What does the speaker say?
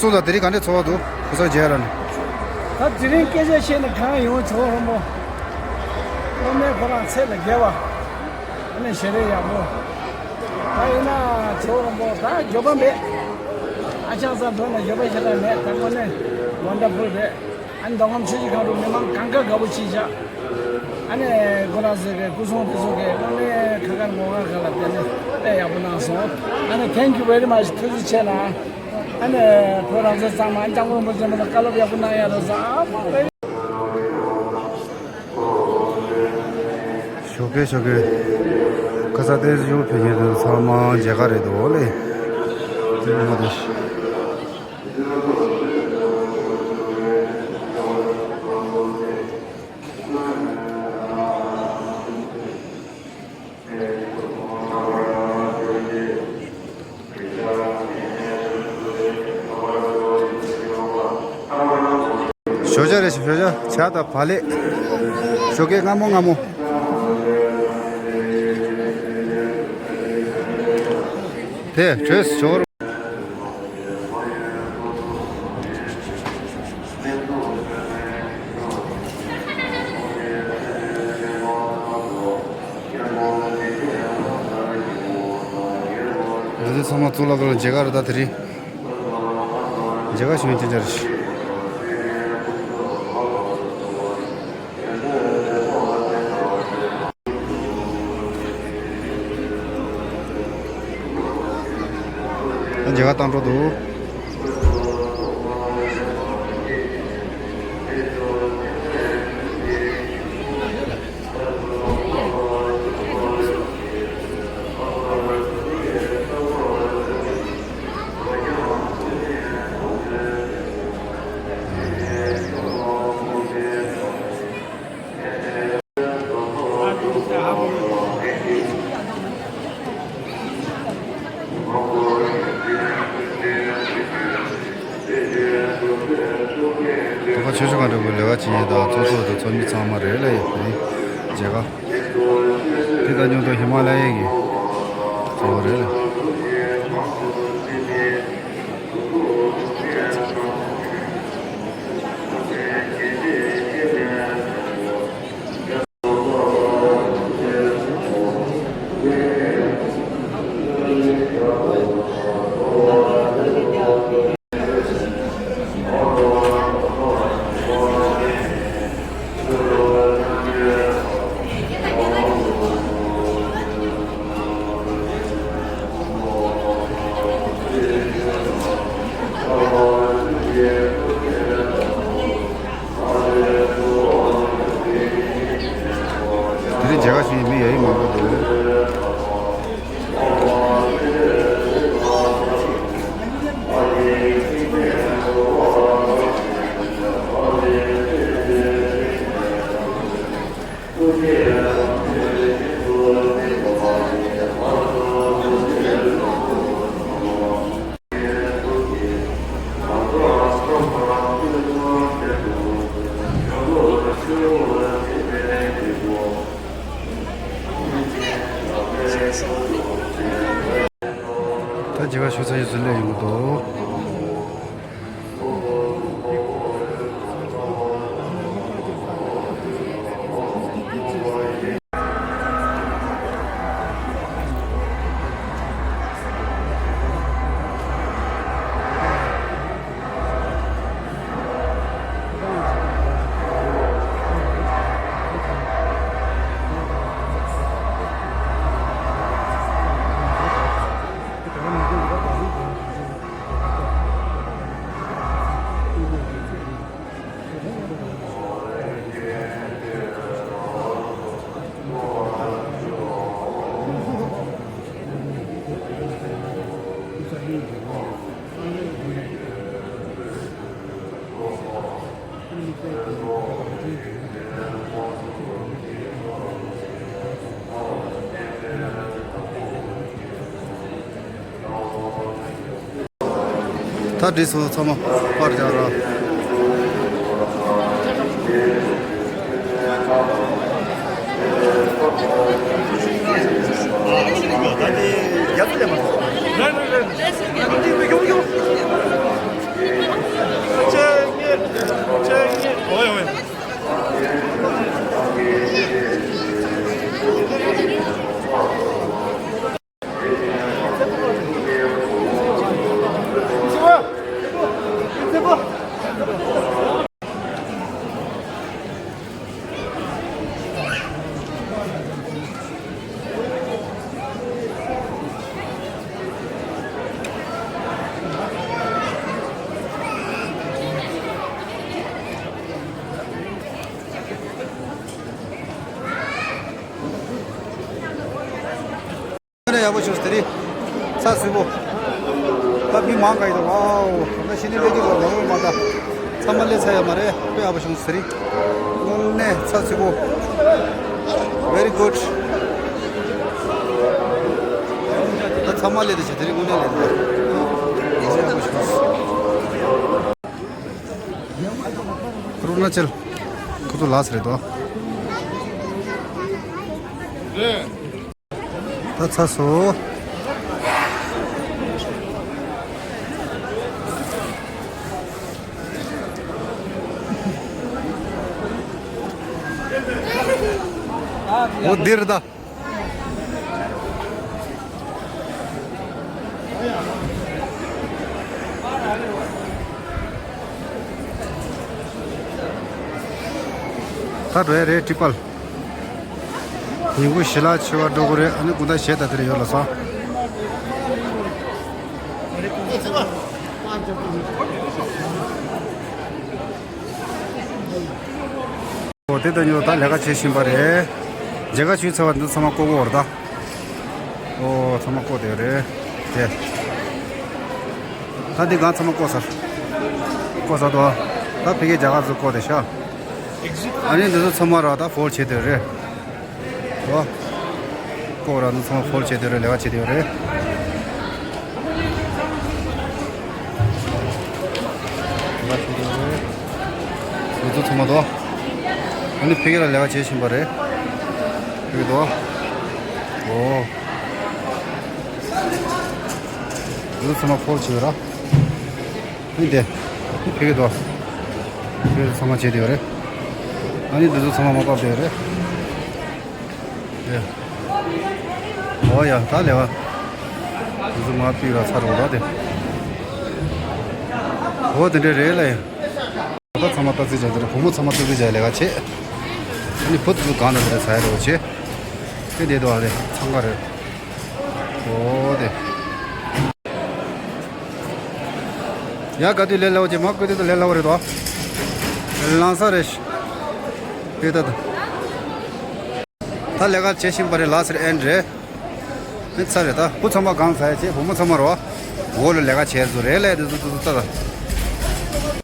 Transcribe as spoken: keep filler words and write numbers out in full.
སོང་ཙང་དེ་རིང་ག་འདྲའི་ཚོར་བ་འདུག་ཁོ་ཚོ་མཇལ་ར་ནས། ད་དེ་རིང་སྐད་ཆ་བཤད་ན་གང་ཡོང་ཇོ་བོ་རོན་པོ། སློབ་མའི་ཁོ་རང་ཚད་ལས་བརྒལ་བ། ཨ་ནི་ཞལ་རས་ཡག་པོ། ད་ཡིན་ན་ཇོ་བོ་རོན་པོ་ད་འགྱོད་པ་མེད། ཨ་ཅག་ས་འགྲོ་ན་འགྱོད་པ་ཞེ་དྲག་མེད། ད་དངོས་གནས་ཝན་ཌར་ཕུལ་རེད། ཨ་ནི་མདོ་ཁམས་ཆུ་བཞི་སྒང་དྲུག་མི་མང་གང་ག་དགའ་པོ་བྱེད་བཞག་ཨ་ནི་ཁོ་རང་ཚོ་གི་སྐུ་སྲུང་དེ་ཚོ་གི་དངོས་གནས་ཁ་ཁར་ངོ་ཁ་ཁ་ལ་བསྡད་ནས་དཔེ་ཡག་པོ་གནང་སོང་། ཨ་ནི་thank you very much ཐུགས་རྗེ་ཆེ་གནང་། ཨ་ནི་བོད་རང་བཙན་གཙང་མ་སྐྱབས་མགོན་རིན་པོ་ཆེ་མ་ལ་བཀའ་སློབ་ཡག་པོ་གནང་ཡ་རེད་བཟང་། ཞོགས་ཀས་ཞོགས་ཀས། ཁ་ས་ཏེ་ཡུལ་ཕེབས་མཁན་དེ་ཚང་མ་མཇལ་ཁ་རེད་འདུག་ལེ། ཨ་ནི་ཞོགས་ཇ་རེད་ཞིག་ཞོགས་ཇ་ཇ་དང་བག་ལེབ། ཞོགས་ཀས་སྔ་མོ་སྔ་མོ། དེ་བྲོས་ཞོར། འདི་ཚོ་ཚང་མ་གཙུག་ལག་ཁང་ལ་མཇལ་ཁ་རེད་ད་དེ་རིང་། མཇལ་ཁ་ཞུ་མཁན་ཅན་ཅན་རེད། མཇལ་ཁ་བཏང་འགྲོ་འདུག་ད་ཁ་ཆོས་ཆོས་གང་འདྲ་བོ་ལས་ཀ་བྱེད་མཁན་དང་ཚོགས་གཙོ་དང་ཚོགས་མི་ཚང་མ་རེད་ལ་ཡོད་པའི་མཇལ་ཁ། དེ་དང་མཉམ་དུ་ཧི་མ་ལ་ཡའི་གི་གཙོ་བོ་རེད་ལ། དེ་རིང་མཇལ་ཁ་ཞུ་ཡི་མི་ཡ་ཡི་མང་པོ་འདུག་ད་མཇལ་ཁ་ཞུ་ས་ཡོད་ཚུལ་ལས་ཡོང་གི་འདུག་ད་བྲིས་སོང་ཚང་མ་པར་རྒྱག་ར། ཡག་པོ་བྱུང་ཟེར་རེད། ཚ་སུས་པོ། ད་མི་མང་ག་ཡི་འདུག་ཝའོ། ད་ཤི་ནི་ལས་ཀྱི་ལོ་ལོ་མ་ད། ཚང་མ་ལས་ཚ་ཡ་མ་རེད། དཔེ་ཡག་པོ་བྱུང་ཟེར་རེད། དངོས་གནས་ཚ་སུས་པོ། Very good. ད་ཚང་མ་ལས་དེ་བྱེད་དེ་རེད། དངོས་གནས་ལས་དེ། ཡག་པོ་བྱུང་། ཨ་རུ་ན་ཅལ། ཁོ་ཚོ་ལགས་རེད་དོ། ད་ཚ་སོ། འོ་འདིར་ད། ད་འགྲོ་ཡ་རེད་ཀྲི་པལ། ཉིན་གུང་ཞལ་ལག་མཆོད་པ་འགྲོ་གི་རེད། ཨ་ནི་དགོང་དག་གཞས་ད་དེར་ཡོད་ལ་སོང་། འོ་དེ་ལྟ་ཉོ་ད་ལས་ཀ་བྱེད་བཞིན་པ་རེད། མཇལ་ཁ་ཞུས་ཚར་བ་འདི་ཚང་མ་བཀོག་གོ་བར་ད། འོ་ཚང་མ་བཀོག་དེ་རེད། དེ། ད་འདི་གང་ཚང་མ་བཀོག་ཚར། བཀོག་ཚར་དོ། ད་ཕ་གིའི་མཇལ་ཁ་ཚོ་བཀོག་དེ་ཤ། ཨ་ནི་འདི་ཚོ་ཚང་མ་ར་ད་ཕོལ་བྱེད་དེ་རེད། འོ། བཀོག་ར་འདི་ཚང་མ་ཕོལ་བྱེད་དེ་རེད། ལས་ཀ་བྱེད་དེ་རེད། ང་ཚོ་ཚང་མ་དོ། ཨ་ནི་ཕ་གི་ལ་ལས་ཀ་བྱེད་བཞིན་པ་རེད། ཕ་གི་དོ། འོ། ང་ཚོ་ཚང་མ་ཕོལ་བྱེད་ར། ཨ་ནི་དེ། ཨ་ནི་ཕ་གི་དོ། ཕ་གི་ཚང་མ་བྱེད་དེ་རེད། ཨ་ནི་འདི་ཚོ་ཚང་མ་མ་བབས་དེ་རེད། ཨོ་ཡ་ད་ལེ་བ། དེ་ཚོ་མ་ཕི་ར་ཚར་རོ་ར་དེ། ཨོ་དེ་འདྲ་རེད་ལ་ཡ། ད་ཚང་མ་ལྟ་རྩིས་བྱ་དེ་རེད། བུ་མོ་ཚང་མ་ལྟ་རྩིས་བྱ་ལས་ཀ་བྱེད། ཨ་ནི་བུ་དེ་ཚོ་གང་ན་དེ་རེད་ཚ་ཡ་རོ་བྱེད། དེ་བསྡད་འདུག་ཨ་དེ་འཚང་ཁ་རེད། ཨོ་དེ། ཡ་ག་དུས་ལས་སླ་བོ་ཅིག་མ་བསྐོས་དུས་ད་ལས་སླ་བོ་རེད་དོ། ལང་ས་རེད། དེ་ད་ད། ད་ལས་ཀ་བྱེད་བཞིན་པ་རེད། ལགས་སེར་ཨེན་རེད། མི་ཚ་རེད་ད། བུ་ཚང་མ་གང་ཟ་ཡ་བྱེད། བུ་མོ་ཚང་མ་རོ། འོ་ལོ་ལས་ཀ་བྱེད་བཟོ་རེད་ལས་དེ་ཚོ་ཚོ་ཚོ་ད་ད།